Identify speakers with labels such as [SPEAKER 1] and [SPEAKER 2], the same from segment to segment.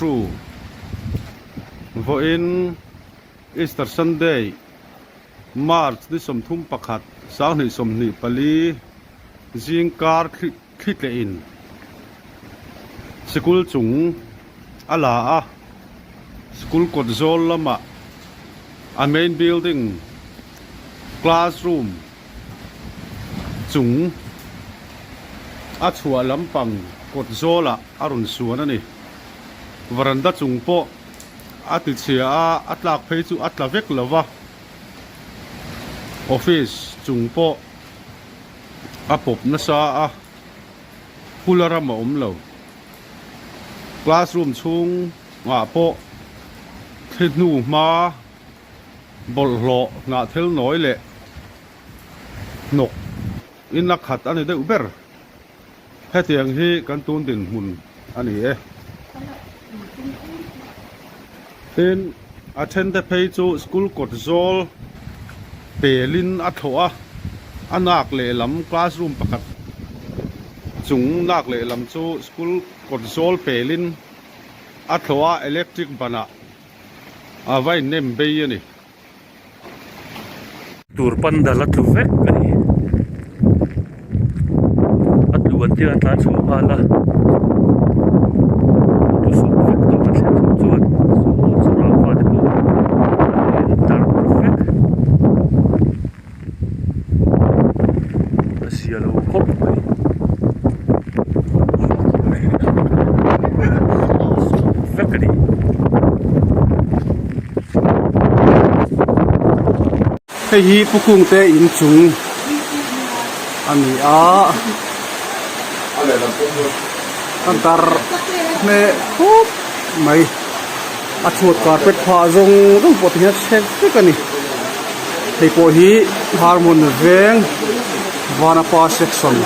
[SPEAKER 1] 2 Vawiin Easter Sunday March ni 31 2024 zingkar thli tlehin sikul chung a la a, school kawt zawl lamah a main building classroom chung a chhuah lampang kawt zawlah a rawn suan a ni. Varanda chung pawh a ti chhia a, a tlak phei chu a tla vek lo va, office chung pawh a pawp nasa a, hula ram a awm lo. Classroom chhungah pawh thli hnu hma bawlhhlawh hnah thil nawi leh hnawk in a khat a ni deuh ber. Hetiang hi kan tun dinhmun a ni e. Tin, a thente phei chu school kawt zawl pelin a thlawh a, a nak lehlam classroom pakhat chung nak lehlam chu school kawt zawl pelin a thlawh a, electric banah a va innem bei a ni.
[SPEAKER 2] Tur pandal a tlu vek a ni. A tlu an tir a tlan chhuah nghal a. A tlu sawp vek tawh a thlen chhoh chuan saw chu rangva te pawh a in tar vek. A zia lo khawp mai. Vek a ni.
[SPEAKER 3] Hei hi Pu Kungte inchung a ni a, a dar hmeh khup mai. A chhuat carpet phah zawng zawng pawh tihian a chhe vek a ni. Hei pawh hi Harmon veng Vanapa section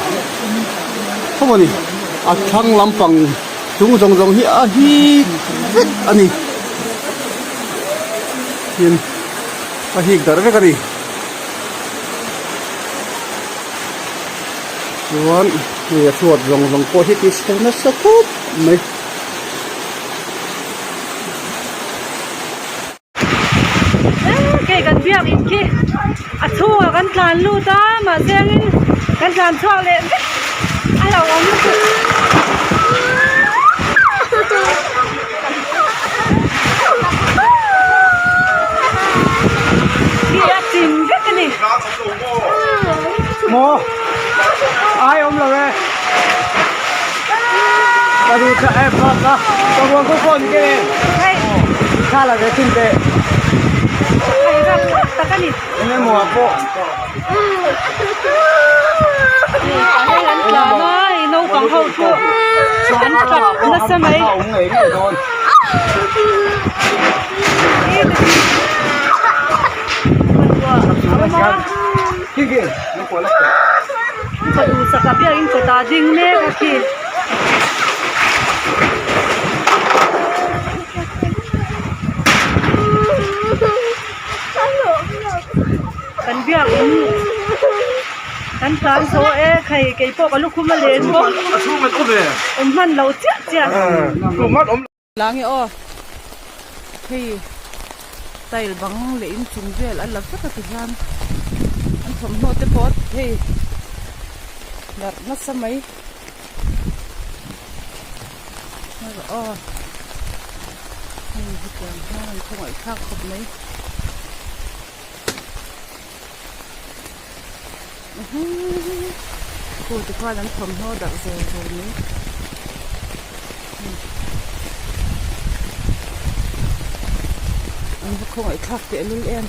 [SPEAKER 3] tho a ni. A thlang lampang chung zawng zawng hi a hik vek a ni. Tin a hik darh vek a ni. Chuan hei a chhuat zawng zawng pawh hi ti chhe nasa khawp mai.
[SPEAKER 4] Kei kan biak in khi a chhungah kan tlan lut a mahse angin kan tlan chhuak leh vek a lo awm lutuk. Khi a chim vek a ni.
[SPEAKER 3] Maw ai awm lo e ka duh tha em ka ka ka ruang ko phone ke tha la ve thin te
[SPEAKER 4] Hei ram thlak tak a ni.
[SPEAKER 3] Enge maw ah pawh.
[SPEAKER 4] Hei an tlan a hei naupang ho chu an tap nasa mai. Ka duhsak a biakin kawtah a ding mek a khi. Kan biakin kan tlan zo e khai keipawh ka lukhum a len bawk awm hman lo chiah chiah.
[SPEAKER 5] Lang e aw hei tile bang leh inchung vel a la vek a ti hian an thawmhnaw te pawh hei darh nasa mai aw hei hetiang hian an khawngaih thlak khawp mai khu te khuan an thawmhnaw darh zawr zawr mai. An va khawngaih thlak teh lul em.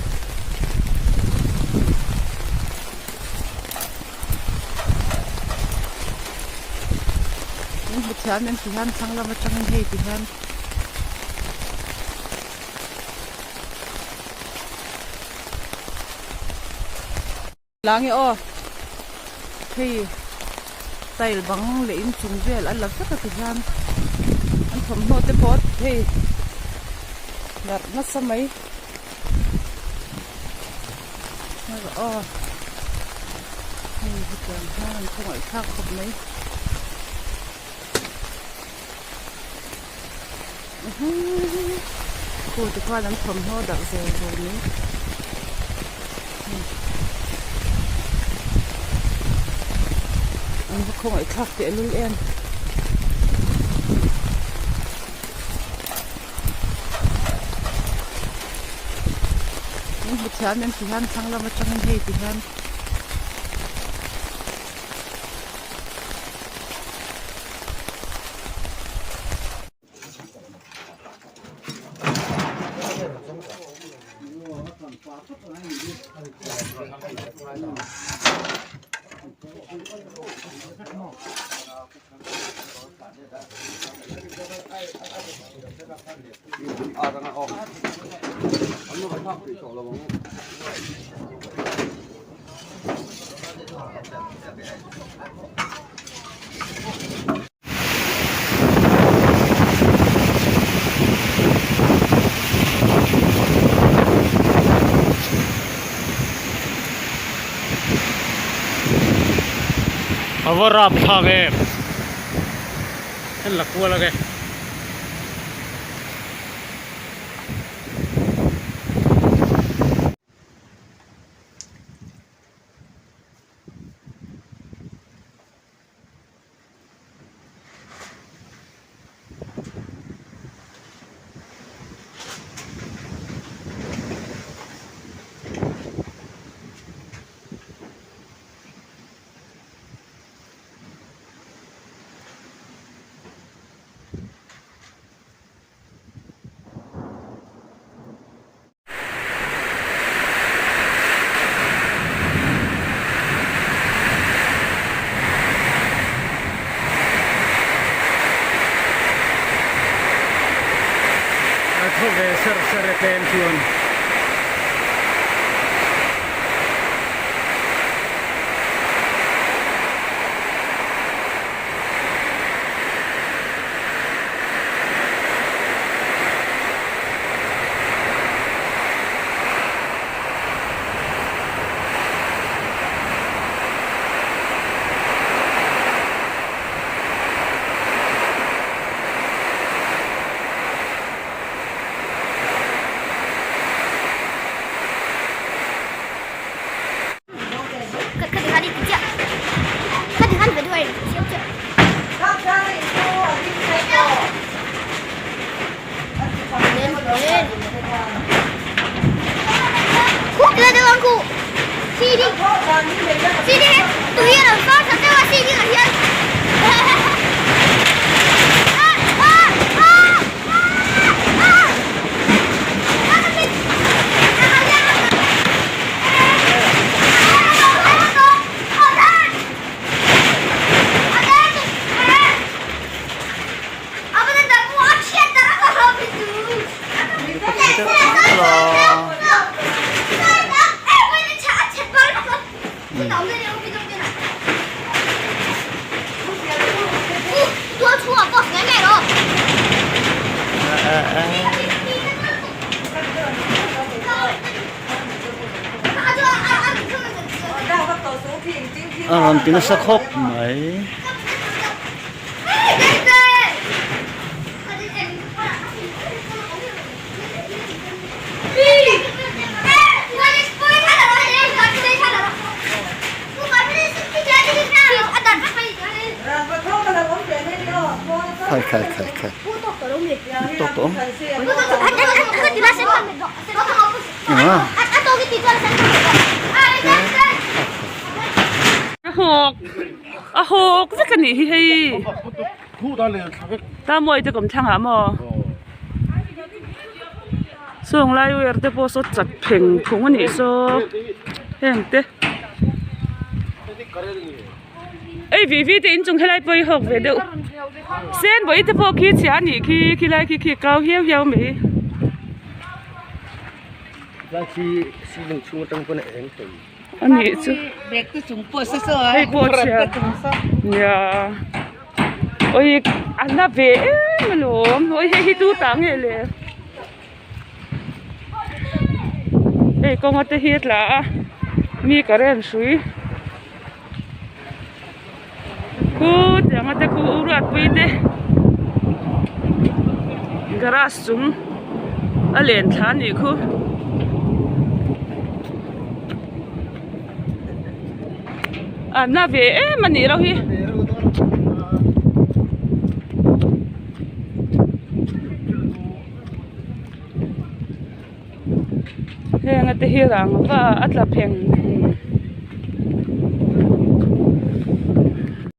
[SPEAKER 5] Min hmu thiam em ti hian thlang lam atangin hei ti hian. Lang e aw hei tile bang leh inchung vel a la vek a ti hian an thawmhnaw te pawh hei darh nasa mai aw hei hetiang hian an khawngaih thlak khawp mai. Khu ti khuan an thawmhnaw darh zel zel mai. An va khawngaih thlak tehlul em. Min hmu thiam em ti hian thlang lam atangin hei ti hian.
[SPEAKER 2] A va rap thlak em en la kual a ke. A thaw ve ser ser e tlem chuan. A rawn ti nasa khawp mai. Khai khai khai khai. Tawk tawh.
[SPEAKER 5] A hawk a hawk vek a nih hi hei ta mawi te kawm thlangah maw sawng lai wer te pawh saw chat pheng phung a nih saw heng te ei vi vi te inchung helai pawh hi hawk ve deuh sen bawih te pawh khi chhia a nih khi khilai khi khi kau hiau hiau mai. A nih chu hei pawh chhia nia awi a na ve em alawm awi hei hi tu tah nge le hei kawnga te hi a tla a mi current hrui khu tianga te khu u ruatpui te. Garage chung a len thla a nih khu. A na ve em a nih reuh hi. Heng a te hi rangva a tla pheng.